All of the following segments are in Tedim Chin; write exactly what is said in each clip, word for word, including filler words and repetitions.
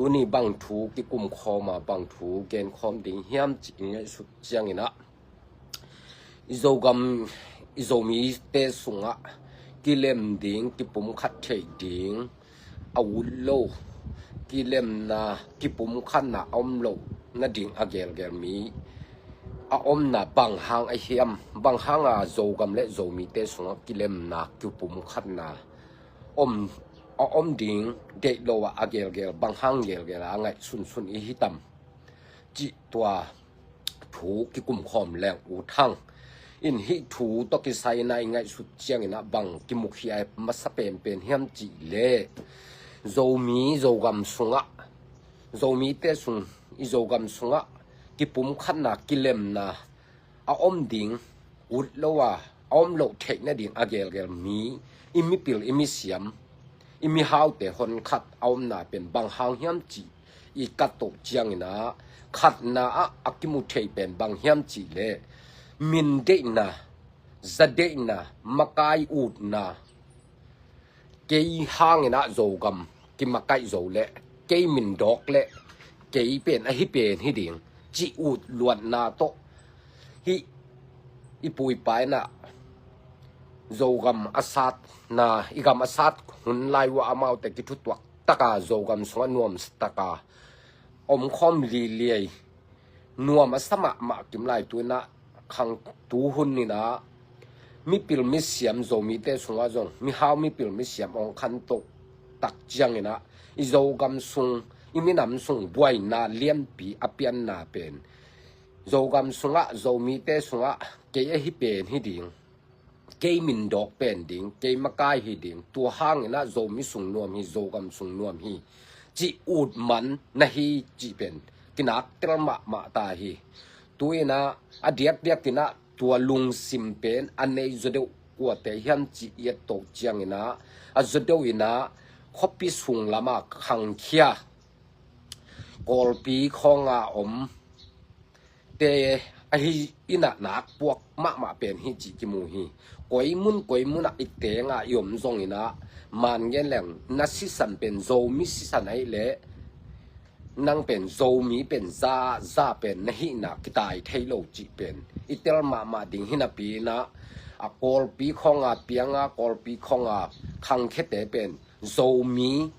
Tuni bang thu kikum khawm a, bang thu gen khawm ding hiam cih i ngaihsut ciangin ah, i Zogam, i Zomite sungah kilem ding, kipumkhat theih ding a ut lo, kilemna, kipumkhatna a om lo nading a gelgel mi a omna bang hang a hiam, bang hanga Zogam le Zomite sungah kilemna, kipumkhatna om, a om ding deih lo ah a gelgel, bang hang gelgel a ngaih sunsun i hi tam cih tua thu kikum khawm leng ut hang. In hih thu tawh kisai-in ah i ngaihsut ciangin ah bang kimukhia masa penpen hiam cih leh, Zomi, Zogam sungah, Zomite sung, i Zogam sungah kipumkhatna, kilemna a om ding, ut lo a, a om loh theih nading a gelgel mi, i mipil, i misiam, i mihaute honkhat a omna pen bang hang hiam cih i kattoh ciangin ah, khatna ah a kimu thei pen bang hiam cih leh, min deihna, za deihna, makai utna, kei hangin ah Zogam kimakaih zo leh, kei min dawk leh, kei pen ahi pen hi ding cih ut luatna tawh, hih i pu i pa in ah Zogam a satna, i gam a sat hun lai uah amaute kithutuak taka Zogam sungah nuamsa taka om khawm liliai, nuam a sa mahmah kim lai, tu-in ah khang, tu hun in ah mipil misiam Zomite sungah zong mihau mipil misiam hong khantoh tak ciangin ah, i Zogam sung, i minam sung buaina lianpi a pianna pen, Zogam sungah, Zomite sungah kei ahi pen hi ding, kei min dawk pen ding, kei makai hi ding, tua hangin ah Zomi sung nuam hi, Zogam sung nuam hi cih ut man na hi cih pen kinak tel mahmah ta hi. Tu-in ah a diakdiakin ah tua lungsim pen a nei zaw deuh kuate hiam cih i et toh ciangin ah, a zaw deuh in ah khuapi sung lamah khangkhia, Kawlpi khawnga om te ahi in ah nakpuak mahmah pen hi cih kimu hi. Koi mun koi munah i tenga i om zongin ah, man gen leng, na sisan pen Zomi sisan ahih leh, nang pen Zomi pen za, za pen na hihna kitai thei lo cih pen i tel mahmah ding hi napi-in ah, a Kawlpi khawnga pianga, Kawlpi khawnga khangkhiate pen Zomi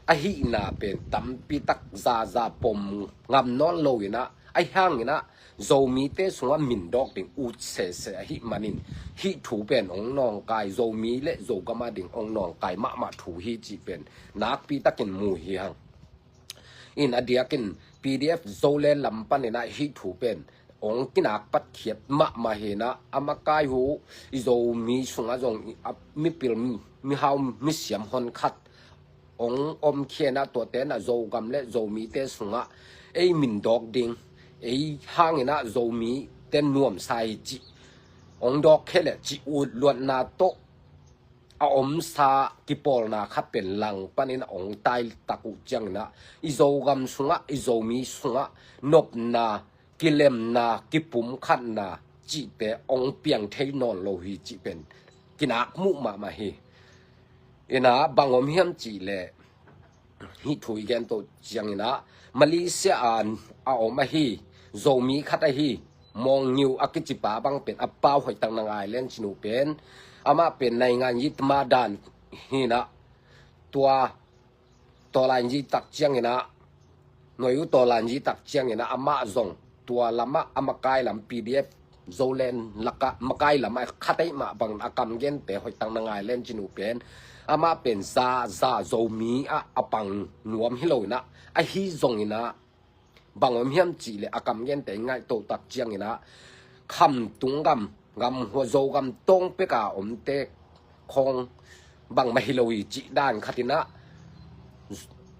ahihna pen tampi tak za, za pom ngam nawn lo-in ah, ahi hangin ah Zomite sungah min dawk ding ut sese ahih manin, hih thu pen hong nawngkai, Zomi le Zogam ading hong nawngkai mahmah thu hi cih pen nakpi takin mu hi hang. In a diakin P D F Zoland lam panin ah hih thu pen hong kinak patkhiat mahmah hi-in ah, a makai uh i Zomi sungah zong, a mipil, mihau, misiam honkhat hong omkhia-in ah, tuate in ah Zogam le Zomite sungah ei min dawk ding, ei hangin ah Zomite nuamsa hi cih hong dawkkhia leh cih ut luatna tawh a omsa kipawlna khat pen lang panin a hong taitak uh ciangin ah, i Zogam sungah, i Zomi sungah nopna, kilemna, kipumkhatna cihte hong piang thei nawn lo hi cih pen kinak muh mahmah hi. In ah bang om hiam cih leh, hih thu i gen toh ciangin ah, Malaysia a, a om ahi Zomi khat ahi Mawng Ngiu a kicipa bang pen, a pau hoihtak na ngai leng cin uh pen, amah pen naingan yitma dan hi-in ah, tua tawlan yitak ciangin ah, nuai uh tawlan yitak ciangin ah, amah zong tua lamah, a makai lam P D F Zoland lakah makai lamah khat ahih mah bangin a kam gente hoihtak na ngai leng cin uh pen, amah pen za, za Zomi ah a pang nuam hi lo-in ah, ahi zongin ah bang om hiam cih leh, a kam gente i ngaihtoh tak ciangin ah, khamtung gam, gam hua Zogam tawng peka omte khawng bangmah hi lo hi cih dan khatin ah,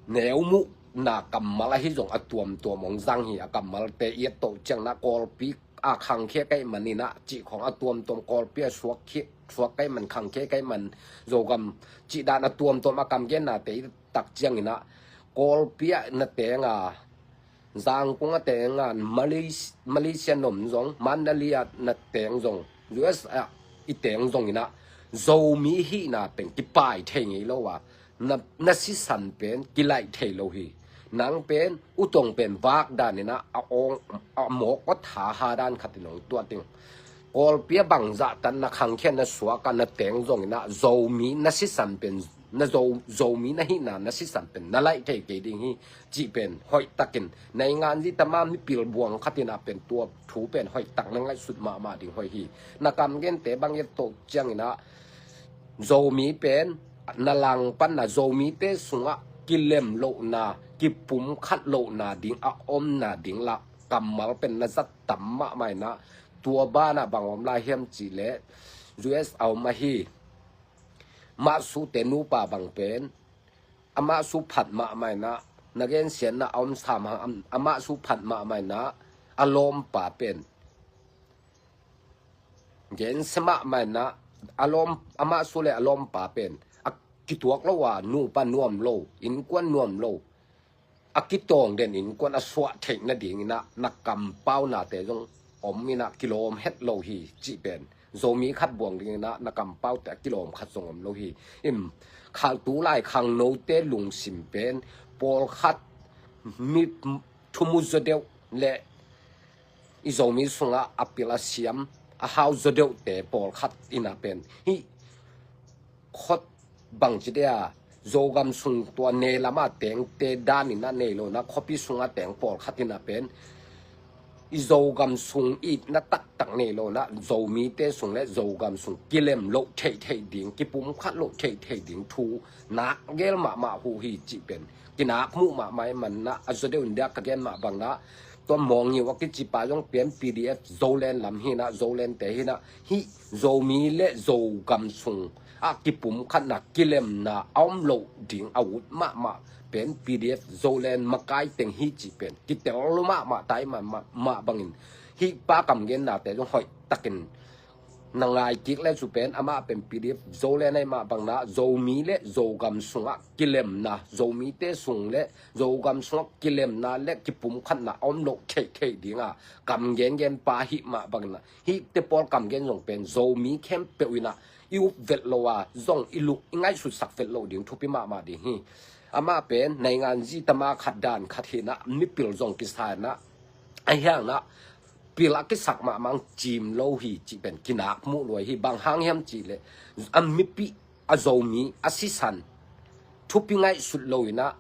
neu muhna kammal ahi zong a tuamtuam hong zang hi. A kammalte i et toh ciangin ah, Kawlpi a khangkhia ka hih manin ah cih khawng a tuamtuam, Kawlpi a suak khia, suak ka hih man, khangkhia ka hih man, Zogam cih dan a tuamtuam a kam gennate i tak ciangin ah, Kawlpi ah na teng a, Zangkong a teng a, Malaysia, Malaysia nom zong, Mandalay a na teng zong, U S a i teng zongin ah, Zomi hihna pen kipai thei ngei lo a, na, na sisan pen kilaih thei lo hi. Nang pen, U Tong pen vak dan in ah, a awng, a mawk awt haha dan khat in hong tuat ding. Kawlpi ah bangzah tan na khangkhiat na suak a na teng zong in ah, Zomi na sisan pen, na Zo, Zomi na hihna na sisan pen na laih thei kei ding hi, cih pen hoih takin, naingan zi tama mipil buang khat in ah pen tua thu pen hoih tak na ngaihsut mahmah ding hoih hi. Na kam gente bang et to ciang in ah, Zomi pen na langpanna, Zomite sungah kilem lohna, kipumkhat lohna ding a omna ding lah kammal pen na zat tam mahmah in ah, tua banah bang om lai hiam cih leh, U S a om ahi, Mah Suu te nupa bang pen, amah Suu phat mahmah in ah, na gensiatna a om sam hang, amah Suu phat mahmah in ah, a lawmpa pen gensia mahmah in ah, a lawm, amah Suu le a lawmpa pen a kituak lo a, nupa nuam lo, innkuan nuam lo, a kitawng den innkuan a suah theih nading in ah na kampaunate zong om in ah kilawm het lo hi, cih pen Zomi khat buang ding in ah na kampaute a kilawm khat zong om lo hi. In kha, tu lai khangnote lungsim pen pawlkhat mi thumu zaw deuh le i Zomi sungah a pil a siam, a hau zaw deuhte pawlkhat in ah pen hih khot bangci dia, Zogam sung tua ne lam a tengte dan in ah nei lo in ah, khuapi sung a teng pawlkhat in ah pen i Zogam sung itna taktak nei lo in ah, Zomite sung le Zogam sung kilem loh theihtheih ding, kipumkhat loh theihtheih ding thu nak gel mahmah uh hi, cih pen kinak muh mahmah ahih manin ah, a zaw deuh in dia ka gen mah bang in ah, tua Mawng Ngiu a kicipa zong pen P D F Zoland lam hi in ah, Zolante hi in ah, hih Zomi le Zogam sung a kipumkhatna, kilemna a om loh ding a ut mahmah pen P D F Zoland makai teng hi, cih pen kitel lo mahmah tai mahmah, mah bangin hih pa kamgennate zong hoih takin na ngai kik le, cu pen amah pen P D F Zoland ahih mah bang in ah, Zomi le Zogam sungah kilemna, Zomite sung le Zogam sungah kilemna le kipumkhatna a om loh theihtheih ding a kam gengen pa ahih mah bang in ah, hihte pawl kamgen zong pen Zomi khempeuh in ah i up velh lo a, zong i luk i ngaihsutsak velh lo ding thupi mahmah ding hi. Amah pen naingan zi tama khat dan khat hi in ah, mipil zong kisa in ah, ahi hang in ah pil a kisak mahmah hang cim lo hi, cih pen kinak muh luai hi. Bang hang hiam cih leh, a mipi, a Zomi a sisan thupi ngaihsut lo in ah,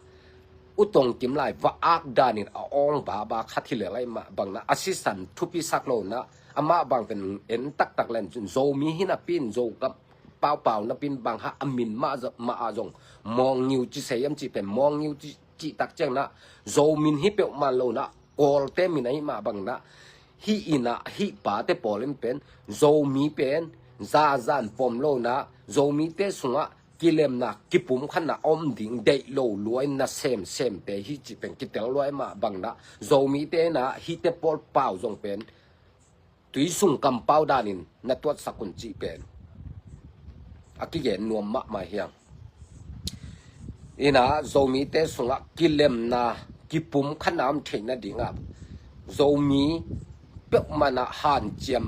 U Tong Kim lai va ak dan in a awng baba khat hi lel ahih mah bang in ah, a sisan thupi sak lo in ah, amah bang pen en taktak len cun Zomi hi napi in, Zogam paupau napi in, bang hang a min mah, mah a zong Mawng Ngiu ci se hiam cih pen, Mawng Ngiu ci, cih tak ciang in ah Zo min hi peuhmah lo in ah, Kawlte min ahih mah bang in ah, hih in ah, hih pate pawl in pen Zomi pen zazan pom lo in ah, Zomite sungah kilemna, kipumkhatna om ding deih lo luai na semsemte hi, cih pen kitel luai mah bang in ah, Zomite in ah hihte pawl pau zong pen tui sung kampau dan in na tuatsak un, cih pen a kigen nuam mahmah hi hang. In ah, Zomite sungah kilemna, kipumkhatna om theih nading ah, Zomi peuhmah in ah hanciam,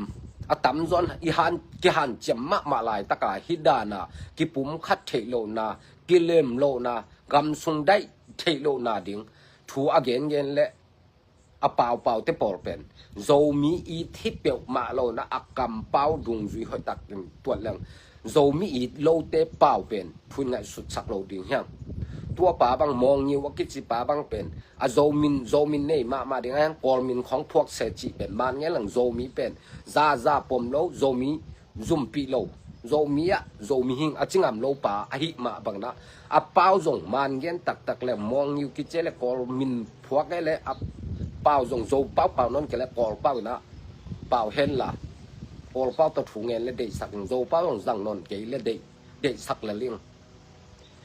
a tamzaw in i han, kihanciam mahmah laitak a, hih dan a kipumkhat theih lohna, kilem lohna, gam sung daih theih lohna ding thu a gengen le a paupaute pawl pen Zomi it hi peuhmah lo in ah, a kampau dungzui hoih takin tuat leng, Zomi it lote pau pen thu in ngaihsutsak lo ding hi hang. Tua pa bang, Mawng Ngiu a kicipa bang pen a Zo min, Zo min nei mahmah ding a, hang Kawl min khawng phuak se cih pen man ngen leng, Zomi pen zaza pom lo, Zomi zumpih lo, Zomi ah Zomi hing a ci ngam lo pa ahih mah bang in ah, a pau zong man gen taktak le, Mawng Ngiu kici le, Kawl min phuak e le, a pau zong Zo pau pau nawn kei le, Kawl pau in ah pau hen la, Kawl pau tawh thu ngen le deihsak in, Zo pau zong zang nawn kei le deih, deihsak le ling.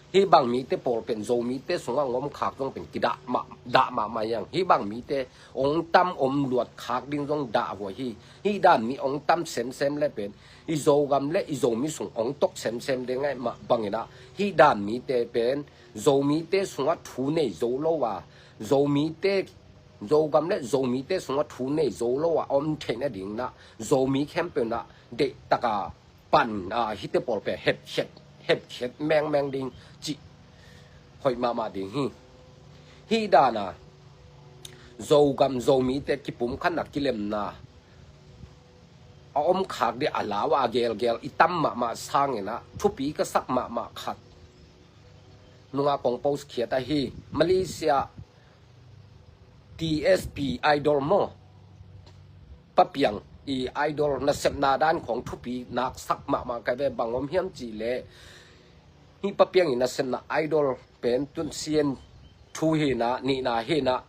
Hih bang mite pawl pen Zomite sungah ngom khak zong pen kidah mah, dah mahmah hi hang. Hih bang mite ong tam om luat khak ding zong dah huai hi. Hih dan mi ong tam semsem le pen i Zogam le i Zomi sung ong tok semsem ding ahih mah bang in ah, hih dan mite pen Zomite sungah thu nei zo lo a, Zomite, Zogam le Zomite sungah thu nei zo lo a om theih nading in ah, Zomi khempeuh in ah deih tak a pan, a, hihte pawl pen hepkhiat, hepkhiat mengmeng ding cih hoih mahmah ding hi. Hih dana Zogam Zomite kipumkhatna kilemna a om khak dih a lau a gelgel i tam mahmah sanginah thupi ka sak mahmah khat nunga kong post khiat ahi. Malaysia T S P Idol maw, Pa Piang i Idol nasepna dan khong thupi nak sak mahmah ka ve. Bang om hiam cihleh hih Pa Piang i nasepna Idol pen tun sian thu hinah nihna hinah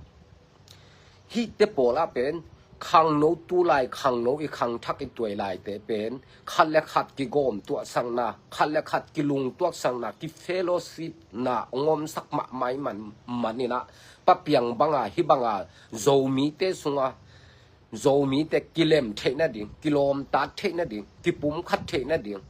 hihte pawlah pen khangno tulai khangno i khangthak i tuai laite pen khat le khat kigawm tuahsakna, khat le khat kilung tuahsakna, kifellowshipna ngomsak mahmah i man maninah Pa Piang banga hih banga Zomite sunga Zomite kilem theih nading, kilawmtat theih nading, kipumkhat theih nading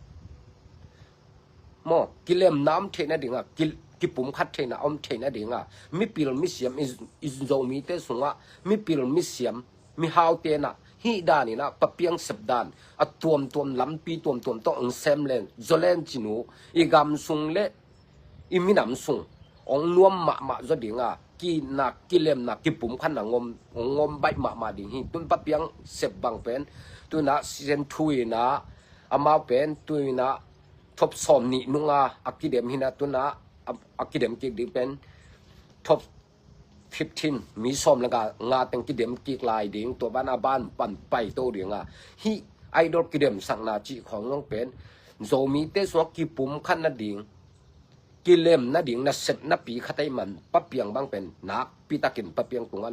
maw, kilemna om theih nadinga, ki, kipumkhat theihna om theih nadinga, mipil misiam i, i Zomite sungah mipil misiam mihau tenah hih daninah Pa Piang sep dan a tuamtuam lampi tuamtuam tawh ang sem len zaw len cin uh i gam sung le i minam sung ong nuam mahmah zaw dinga, kinak kilemna kipumkhatna ngom, ong ngom baih mahmah ding hi. Tun Pa Piang sep bang pen tunah season two inah amau pen tunah top sawm nih nunga a kidem hinah tunah a, a kidem kik ding pen top fifteen, mi sawm le nga, nga teng kidem kik lai ding, tua ban a ban pan paito dinga hih Idol kidemsakna cih khong zong pen Zomite sungah kipumkhat nading, kilem nading nasep napi khat ei man Pa Piang bang pen nakpi takin Pa Piang tungah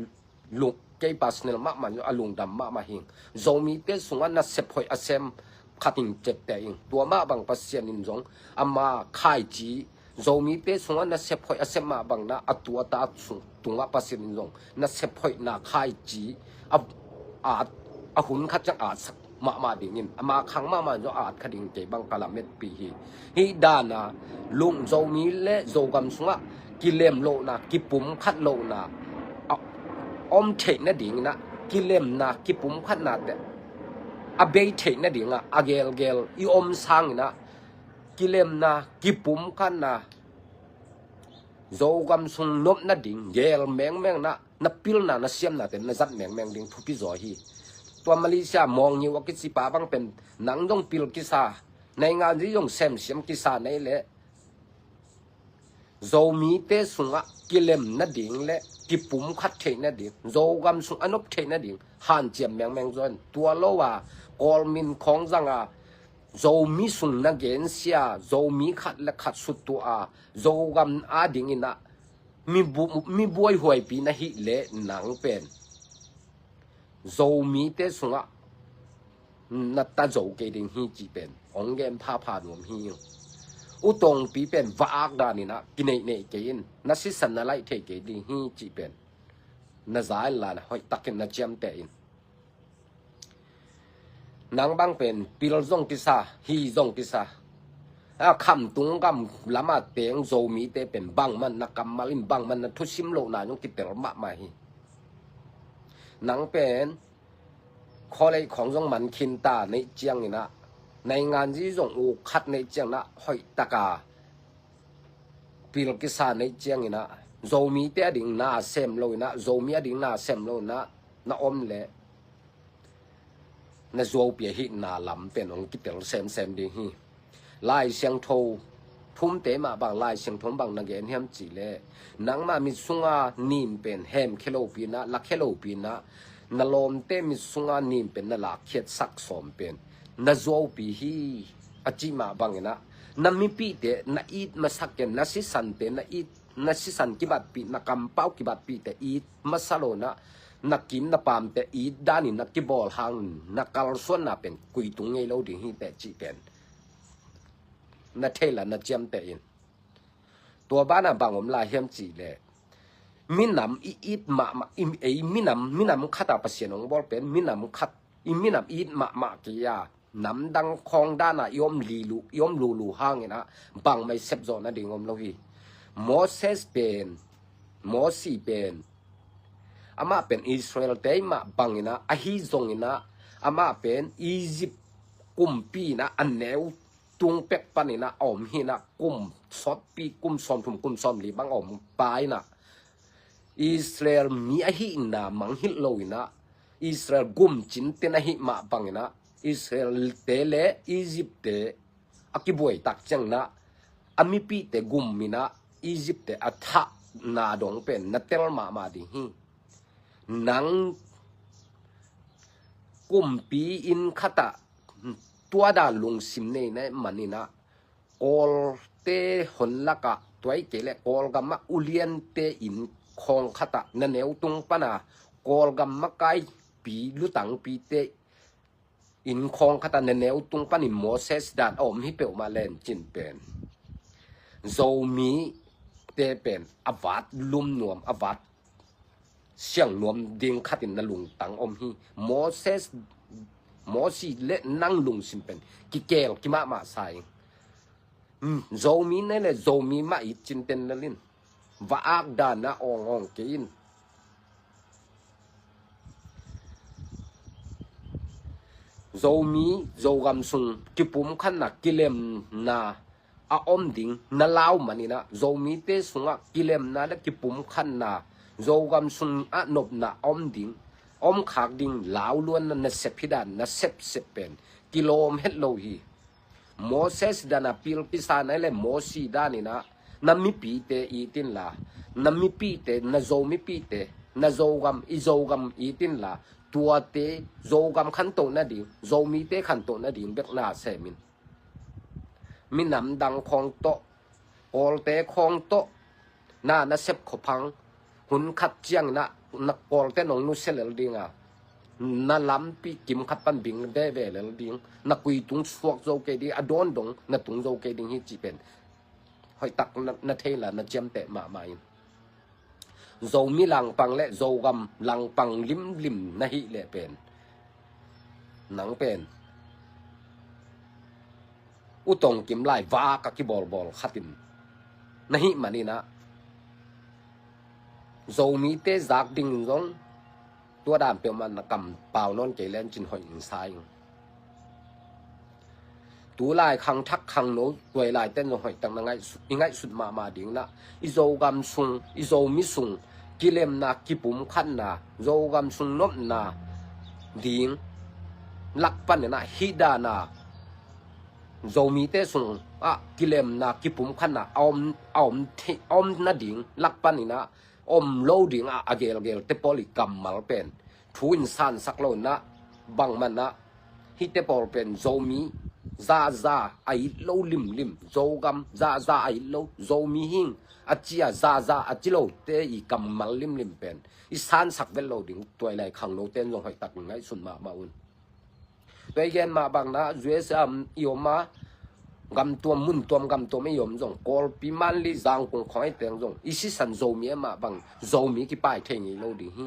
lung, kei personal mahmah a lungdam mahmah hing. Zomite sungah nasep hoih a sem khat in cette ing. Tua mah bang Pasian in zong ama khaici, Zomite sungah nasep hoih a sem mah bang na a tu a ta sung tungah Pasian in zong nasep hoihna khaici a, a, a hun khat ciang a sak mahmah dingin ama khang mahmah in zong a at kha ding kei bang ka lametpih hi. Hih dana lung Zomi le Zogam sungah kilem lohna, kipumkhat lohna a om theih nadinginah kilemna kipumkhatnate a bei theih nadingah a gelgel i om sanginah kilemna kipumkhatna Zogam sung nop nading gel mengmeng na, na pilna na siamnate na zat mengmeng ding thupi zaw hi. Tua Malaysia Mawngniu a kicipa bang pen nang zong pil kisa, naingan zi zong semsiam kisa nei leh Zomite sungah kilem nading le kipumkhat theih nading, Zogam sung a nop theih nading hanciam mengmeng zaw in. Tua lo a kawlmin khawng zanga Zomi sung na gensia, Zomi khat le khat suttuah a Zogam a dinginah mi bu, mi buaihuaipi na hih leh nang pen Zomite sungah na ta zo kei ding hi cih pen hong gen phapha nuam hi. U Tongpi pen va-ak daninah kineihneih kei in, na sisan na laih thei kei ding hi cih pen na za in la na hoih takin na ciamteh in. Nang bang pen pil zong kisa, hi zong kisa. A khamtung gam lama teng Zomite pen bangman na kammal in bangman na thusim lohna zong kitel mahmah hi. Nang pen khualei khawng zong man khinta neih cianginah naingan zi zong u khat neih cianginah hoih taka pil kisa neih cianginah Zomite a ding na sem loinah, Zomi a ding na sem loinah na om leh na zuaupi ahihna lam pen hong kitel semsem ding hi. Lai Siangtho thumte mah bang Lai Siangtho bang na gen hiam cihleh nangmah mit sunga nim pen hemkhia lopi inah, lakhia lopi inah, na lawmte mit sunga nim pen na lakkhiatsak sawm pen na zuaupi hi a cih mah banginah na mipihte na it masak ken, na sisante na it, na sisan kibatpih, na kampau kibatpihte it masa loinah na kim na pamte it danin na kibawl hangin na kalsuanna pen kuitung ngei lo ding hi teh cih pen na theihla na ciamteh in. Tua banah bang om lai hiam cihleh minam i it mahmah, i, ei minam, minam khata Pasian hong bawl pen minam khat, i minam i it mahmah kei a namdang khawng dana i om lilu, i om lulu hanginah bangmai sepzawh nading om lo hi. Moses pen, Mosi pen amah pen Israel-te mah banginah ahi zonginah amah pen Egypt kumpi inah a neu tung pek paninah a om hinah kum sawtpi, kum sawmthum, kum sawmli bang a om pa inah Israel mi ahihna mangngilh lo inah, Israel gumcinte na hih mah banginah, Israel-te le Egypt-te a kibuaitak cianginah, a mipihte gum inah Egypt-te a thahna dong pen na tel mahmah ding hi. Nang kumpi inn khatah tua dan lungsim nei na hih maninah, Kawlte hon lakah, tua hi kei leh Kawlgamah uliante inn khawng khatah na neu tung pana, Kawlgam makaipi lutangpite inn khawng khatah na neu tung panin Moses dan a om hi peuhmah len cin pen, Zomite pen a vat lum nuam, a vat siang nuam ding khatin na lungtang om hi. Moses, Mosi le nang lungsim pen kikeel kimahmah sa ing. Hmm, Zomi nei le Zomi mah it cinten lelin, va-ak dana awngawng kei in. Zomi, Zogam sung kipumkhatna, kilemna a om ding na lau maninah, Zomite sungah kilemna le kipumkhatna, Zogam sungah nopna a om ding, a om khak ding lau luanna nasep hi dan, na sepsep pen kilawm het lo hi. Moses dana pil kisa na hih leh Mosi daninah, na mipite it inla, na mipite, na Zo mipite, na Zogam, i Zogam it inla, tuate Zogam khantoh nading, Zomite khantoh nading bek na sem in. Minam dang khawng tawh, Kawlte khawng tawh na nasep khop hang, hun khat cianginah na Kawlte nong nusia lel dinga, na lampi kim khat pan bing veve lel ding, na kui tung suak zo kei ding, a dawn dong na tung zo kei ding hi cih pen hoihtak na, na thei la na ciamteh mahmah in. Zomi langpang le Zogam langpang limlim na hih leh pen, nang pen U Tong Kim lai vak a kibawlbawl khatin na hih maninah, Zomite zak dingin zong tua dan peuhmah na kam pau nawn kei len cin hoih ing sa ing. Tulai khangthak khangno tuailaiten zong hoihtak na ngaihsut, i ngaihsut mahmah dinginah, i Zogam sung, i Zomi sung kilemna, kipumkhatna, Zogam sung nopna ding lak paninah hih dana Zomite sungah kilemna, kipumkhatna a om, a om thei, a om nading lak paninah om lo dingah a gelgelte pawl i kammal pen thu in sansak lo inah, bangmanah hihte pawl pen Zomi zaza a it lo limlim, Zogam zaza a it lo, Zomi hing a cia zaza a ci lote i kammal limlim pen i sansak vet lo ding tuailai khangnoten zong hoihtak ngaihsun mahmah un. Tua i gen mah banginah U S A i om a, gamtuam muntuam gamtuam i om zong, Kawlpi Manli Zangkung khawng i teng zong i sisan Zomi e mah bang, Zomi kipai thei ngei lo ding hi.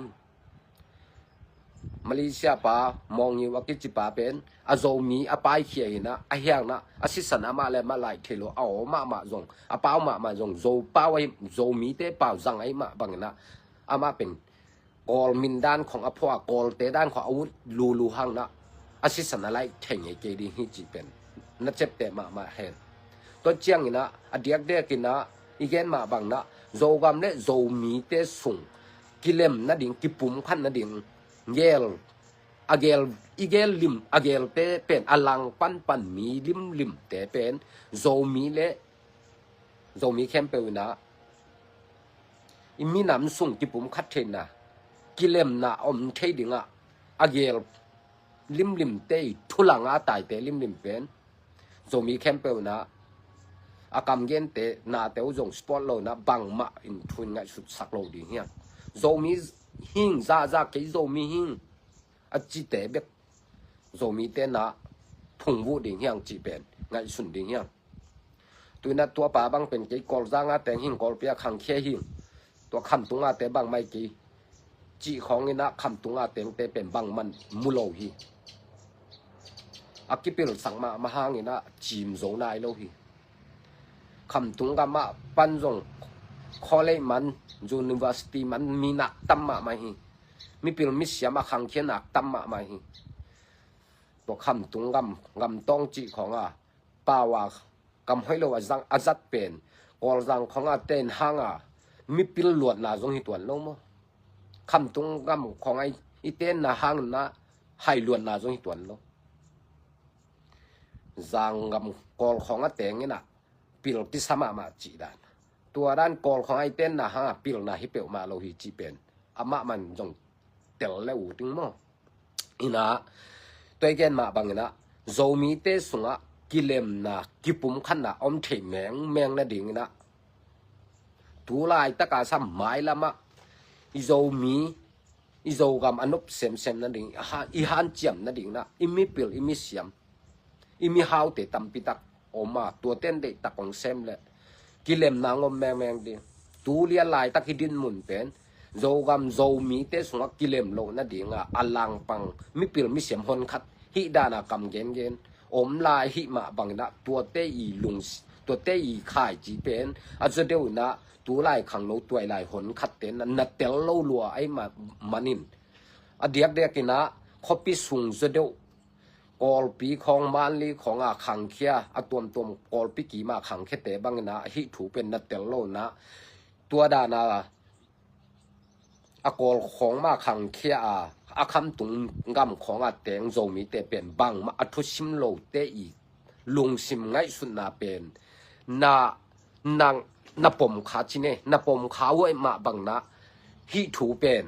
Malaysia pa Mawngyiu a kici pa pen a Zomi a paikhia hinah, a hiangnah a sisan amah le amah laih thei lo, a aw mahmah zong, a pau mahmah zong, Zo pau ahi, Zomite pau zang ahi mah banginah, amah pen Kawl min dan khawng a phuah a, Kawlte dan khawng a ut lulu hangnah a sisan a laih thei ngei kei ding hi cih pen na ciamteh mahmah hen. Tua cianginah a diakdiakinah i gen mah banginah Zogam le Zomite sung kilem nading, kipumkhat nading gel, a gel, i gel lim, a gelte pen a langpanpan mi limlimte pen Zomi le Zomi khempeuh inah i minam sung kipumkhat theihna, kilemna om thei dingah a gel limlimte i thulanga taite limlim pen Zomi khempeuh inah a kamgente nate uh zong support lo inah bangmah in thu in ngaihsutsak lo ding hiang. Zomi hing zaza kei, Zomi hing a cite bek Zomite na phungvuh ding hiang cih pen ngaihsun ding hiang. Tuinah tua pa bang pen kei Kawlzanga teng hing, Kawlpi a khangkhia hing, tua khamtungate bang mai kei cih khawnginah khamtunga tengte pen bangman mu lo hi. A kipilsak mahmah hanginah cim zo nai lo hi. Khamtung gamah pan zong college man, university man mi nak tam mahmah hi. Mipil misiam a khangkhia nak tam mahmah hi. Tua khamtung gam, gamtawng cih khawnga pau a kam hoih lo a zang, a zat pen Kawlzang khawnga ten hanga mipil luatna zong hi tuan lo maw? Khamtung gam khawng a i tenna hangin ah hai luatna zong hi tuan lo. Zanggam Kawl khawng a teng in ah pil kisa mahmah cih dan. Tua dan Kawl khawng a i tenna hang a pilna hi peuhmah lo hi cih pen amah man zong tel le uh ding maw? In ah tua i gen mah bangin ah Zomite sungah kilemna kipumkhatna om thei mengmeng nadingin ah tu laitak a sam mailam ah i Zomi, i Zogam a nop semsem nading, i ha-, i hanciam nadingin ah i mipil, i misiam, i mihaute tampi tak om a, tuate in deihtak hong sem leh kilemna hong om mengmeng ding. Tu lian laitak i dinmun pen Zogam Zomite sungah kilem loh nading a, a langpang mipil misiam honkhat hih dan a kam gengen om lai hih mah bangin ah tuate i lung, tuate i khaici pen a zaw deuh in ah tu lai khangno tuai lai honkhatte na, na tel lo lua ahih mah manin a diakdiakin ah khuapi sung zaw deuh Kawlpi khawng, Manli khawng a khangkhia, a tuamtuam Kawlpi kim a khangkhiate bangin ah hih thu pen na tel lo in ah tua dan a a Kawl khawng mah khangkhia a, a khamtung gam khawng a teng Zomite pen bangmah a thusim lote i lungsim ngaihsutna pen na, na, na pom kha ci ne, na pom kha uh ahih mah bangin ah hih thu pen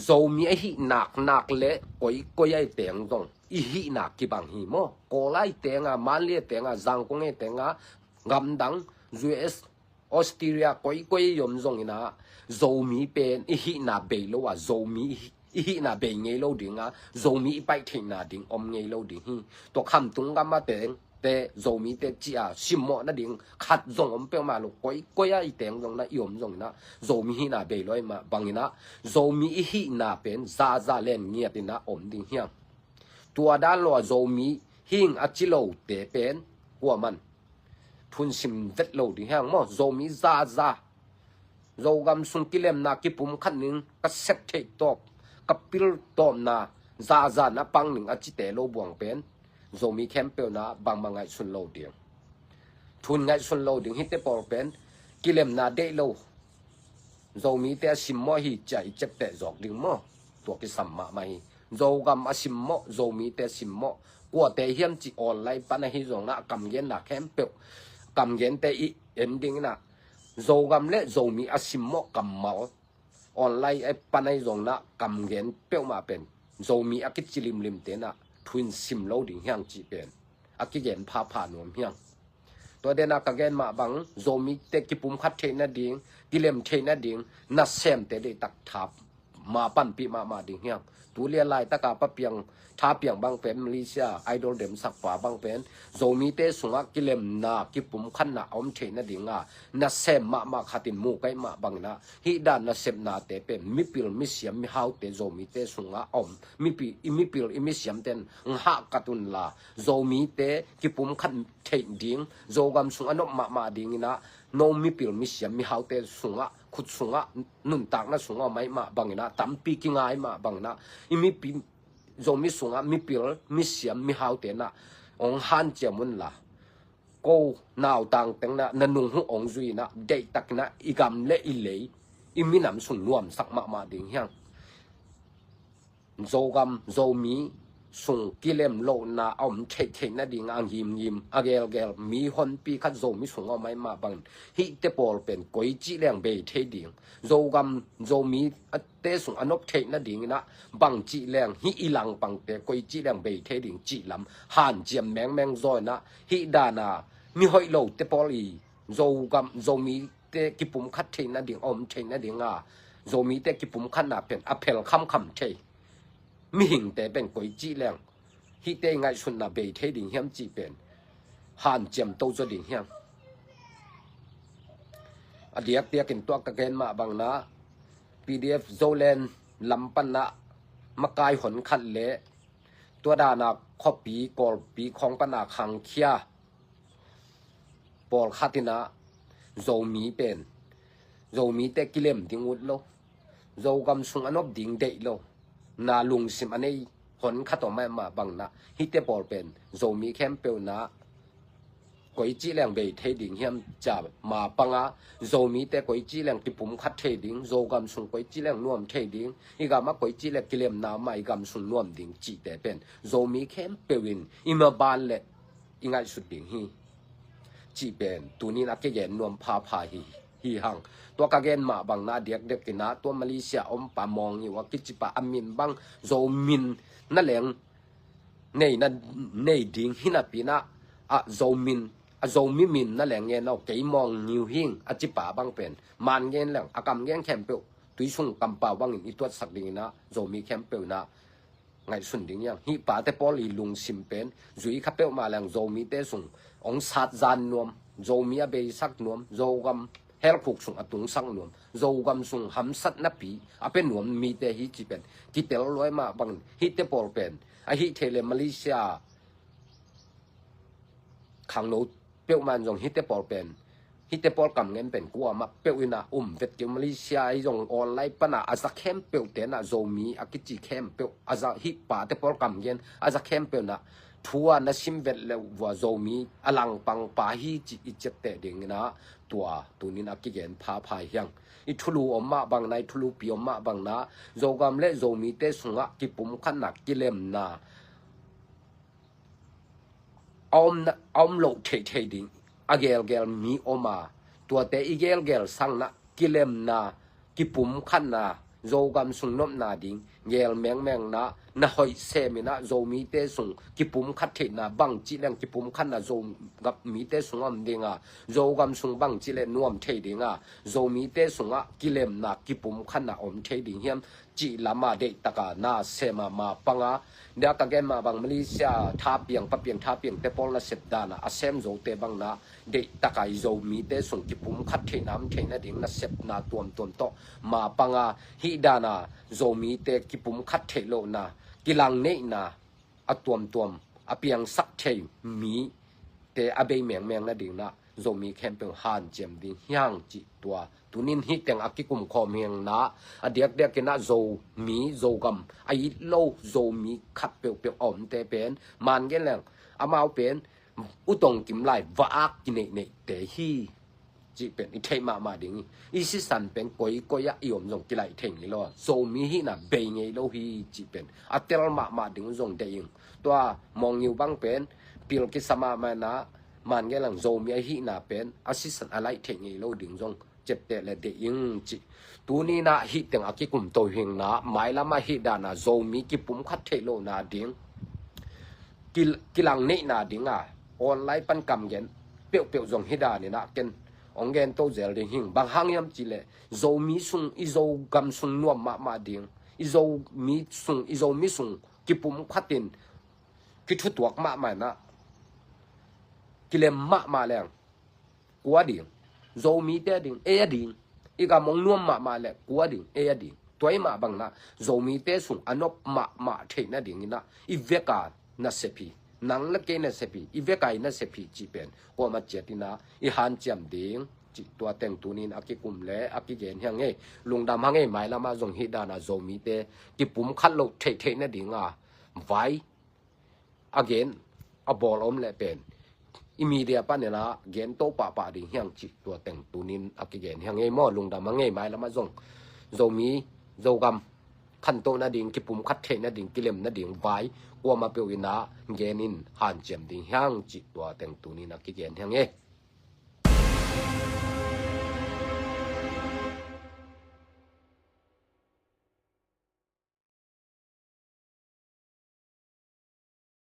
Zomi a hih naknak le koikoi a i teng zong i hihna kibang hi maw? Kawl a i teng a, Manli a i teng a, Zangkong a i teng a, gamdang, U S, Australia, koikoi a i om zongin ah Zomi pen i hihna bei lo a, Zomi i hi-, i hihna bei ngei lo ding a, Zomi i paih theihna ding om ngei lo ding hi. Tua khamtung gam a teng te Zomite ci a simmawh nading khat zong om peuhmah lo, koikoi a i teng zong na i om zongin ah Zomi hihna bei lo ahih mah bangin ah Zomi i hihna pen zaza len ngiat in ah om ding hiang. Tua dan lo a Zomi hing a ci lote pen kuaman thunsim vet lo ding hiang maw? Zomi zaza Zogam sung kilemna kipumkhat ning ka sep theih tawp, ka pil tawpna zaza na pang ning a cite lo buang pen Zomi khempeuh in ah bangmah ngaihsun lo ding. Thun ngaihsun lo ding hite pawl pen kilemna deih lo Zomite a simmawh hi ci a i ciapteh zawk ding maw? Tua kisam mahmah hi. Zogam a simmawh, Zomite a simmawh, kuate hiam cih online pan ahi zongin ah a kamgenna khempeuh, kamgente i en dingin ah Zogam le Zomi a simmawh kammal online a pan ahi zongin ah kamgen peuhmah pen Zomi a kici limlimte in ah thu in sim lo ding hiang cih pen a kigen phapha nuam hiang. Tua dan a ka gen mah bang Zomite kipumkhat theih nading, kilem theih nading nasemte deihtak tha ma panpih mahmah ding hiang. Tu lian laitak a pa piang, tha piang bang pen Malaysia Idol demsak pa bang pen Zomite sungah kilemna kipumkhatna a om theih nading a nasem mahmah khat in mu ka hih mah bangin ah hih dan nasepnate pen mipil misiam mihaute Zomite sungah a om, mipi-, i mipil i misiamte in hahkat unla Zomite kipumkhat theih ding, Zogam sung a nop mahmah dingin ah no mipil misiam mihaute sungah, khut sungah, nuntakna sungah om ahih mah bangin ah, tampi kingai mah bangin ah i mipi, Zomi sungah mipil misiam mihaute in ah hong hanciam unla, ko nautang teng in ah na nung huh hong zui in ah deihtakin ah i gam le i lei, i minam sung nuamsak mahmah ding hiang. Zogam, Zomi sung kilem lohna a om theihtheih nading a ngimngim, a gelgel, mi honpi khat Zomi sung a om ahih mah bangin hihte pawl pen koi cih leng bei thei ding, Zogam, Zomi a te sung a nop theih nadingin ah bang cih leng hih i langpangte koi cih leng bei thei ding cih lam hanciam mengmeng zaw in ah hih dan a mihoih lote pawl i Zogam, Zomite kipumkhat theih nading, a om theih nading a Zomite kipumkhatna pen a phel khamkham thei mihingte pen koi cih leng hihte i ngaihsutna bei thei ding hiam cih pen hanciam to zaw ding hiam? A diakdiakin tua ka gen mah bangin ah P D F Zoland lam pan ah makai honkhat le tua dan a khuapi Kawlpi khawng pan a khangkhia pawlkhat in ah Zomi pen Zomite kilem ding ut lo, Zogam sung a nop ding deih lo, na lungsim a nei honkhat om ahih mah bangin ah hihte pawl pen Zomi khempeuh in ah koi ci leng bei thei ding hiam ci a, ma panga Zomite koi ci leng kipumkhat thei ding, Zogam sung koi ci leng nuam thei ding, i gam ah koi ci leng kilemna ma i gam sung nuam ding cihte pen Zomi khempeuh in i maban le i ngaihsut ding hi, cih pen tunin a kigen nuam phapha hi, hi hang. Tua ka gen mah bang na diakdiak in ah tua Malaysia om pa Mawng Ngiu a kici pa a min bang Zomin na leng nei na, nei ding hi napi in ah, a Zomin, a Zomi min na leng ngen aw, kei Mawng Ngiu hing a ci pa bang pen man ngen leng a kam ngen khempeuh tui sung kampau bangin i tuatsak ding in ah Zomi khempeuh in ah ngaihsun ding hi hang. Hih pate pawl i lungsim pen zui kha peuhmah leng Zomite sung hong sat zan nuam, Zomi a beisak nuam, Zogam helkhuk sung a tungsak nuam, Zogam sung hamsatnapi a pia nuam mite hi cih pen kitel luai mah bangin hihte pawl pen, a hih thei le Malaysia khangno peuhmah in zong hihte pawl pen, hihte pawl kam ngen pen kuamah peuh in ah um vet kei, Malaysia ahi zong online pan ah a za khempeuhte in ah Zomi a kici khempeuh a za, hih pate pawl kam ngen a za khempeuh in ah thu a na sim vet le vua Zomi a langpang pa hi cih i ciapteh ding in ah tua tunin a kigen phapha hi hang. I thulu om mah bang na, i thulupi om mah bang na, Zogam le Zomite sungah kipumkhatna, kilemna a om na, a om loh theihtheih ding a gelgel mi om a, tuate i gelgel sang na kilemna, kipumkhatna, Zogam sung nopna ding gel mengmengna, na hoih sem in ah Zomite sung kipumkhat theihna, bang cih leng kipumkhatna Zogam mite sung om ding a, Zogam sung bang cih leng nuam thei ding a, Zomite sungah kilemna, kipumkhatna om thei ding hiam cih lam a deihtak a na sem a, ma panga dia ka gen mah bang Malaysia thapiang, papiang thapiangte pawl nasep dan a a sem zote bang na deihtak a i Zomite sung kipumkhat theihna om theih nading nasepna tuamtuam tawh ma panga hih dan a Zomite kipumkhat theih lohna, kilangneihna a tuamtuam a piangsak thei mite a bei mengmeng nading na Zomi khempeuh hanciam ding hi hang cih tua tunin hih teng a kikum khawm hi hang na, a diakdiak in ah Zomi, Zogam a it lo Zomi khat peuhpeuh a omte pen man gen leng amau pen utong kim lai va-ak kineihneihte hi cih pen i theih mahmah ding hi. I sisan pen koikoi ah i om zong kilaih thei ngei lo a, Zomi hihna bei ngei lo hi cih pen a tel mahmah ding zong deih ing. Tua Mawng Ngiu bang pen pil kisa mahmah in ah man gen leng Zomi a hihna pen a sisan a laih theih ngei lo ding zong ciapteh le deih ing cih. Tuni in ah hih teng a kikum to hi hang na, mailam ah hih dan a Zomi kipumkhat theih lohna ding, kil-, kilangneihna ding a online pan kam gen peuhpeuh zong hih dan in ah ken hong gen to zel ding hi hang. Bang hang hiam cih leh Zomi sung, i Zogam sung nuam mahmah ding, i Zomi sung, i Zomi sung kipumkhat in kithutuak mahmah in ah kilem mahmah leng kua ding? Zomite a ding, ei a ding. I gam hong nuam mahmah leh kua ding? Ei a ding. Tua ahih mah bang na Zomite sung a nop mahmah theih nading in ah i vek a nasep hi, nang le kei nasep hi, i vek a i nasep hi cih pen kuamah ciat in ah i hanciam ding cih tua teng tunin a kikum le a kigen hi hang ei. Lungdam hang ei, mailam ah zong hih dan a Zomite kipumkhat loh theihtheih nading a vai a gen a bawl om leh pen i media pan in ah gen to pahpah ding hi hang cih tua teng tunin a kigen hi hang ei maw. Lungdam hang ei, mailam ah zong Zomi, Zogam khantoh nading, kipumkhat theih nading, kilem nading vai kuamah peuh in ah gen in hanciam ding hi hang cih tua teng tunin a kigen hi hang ei.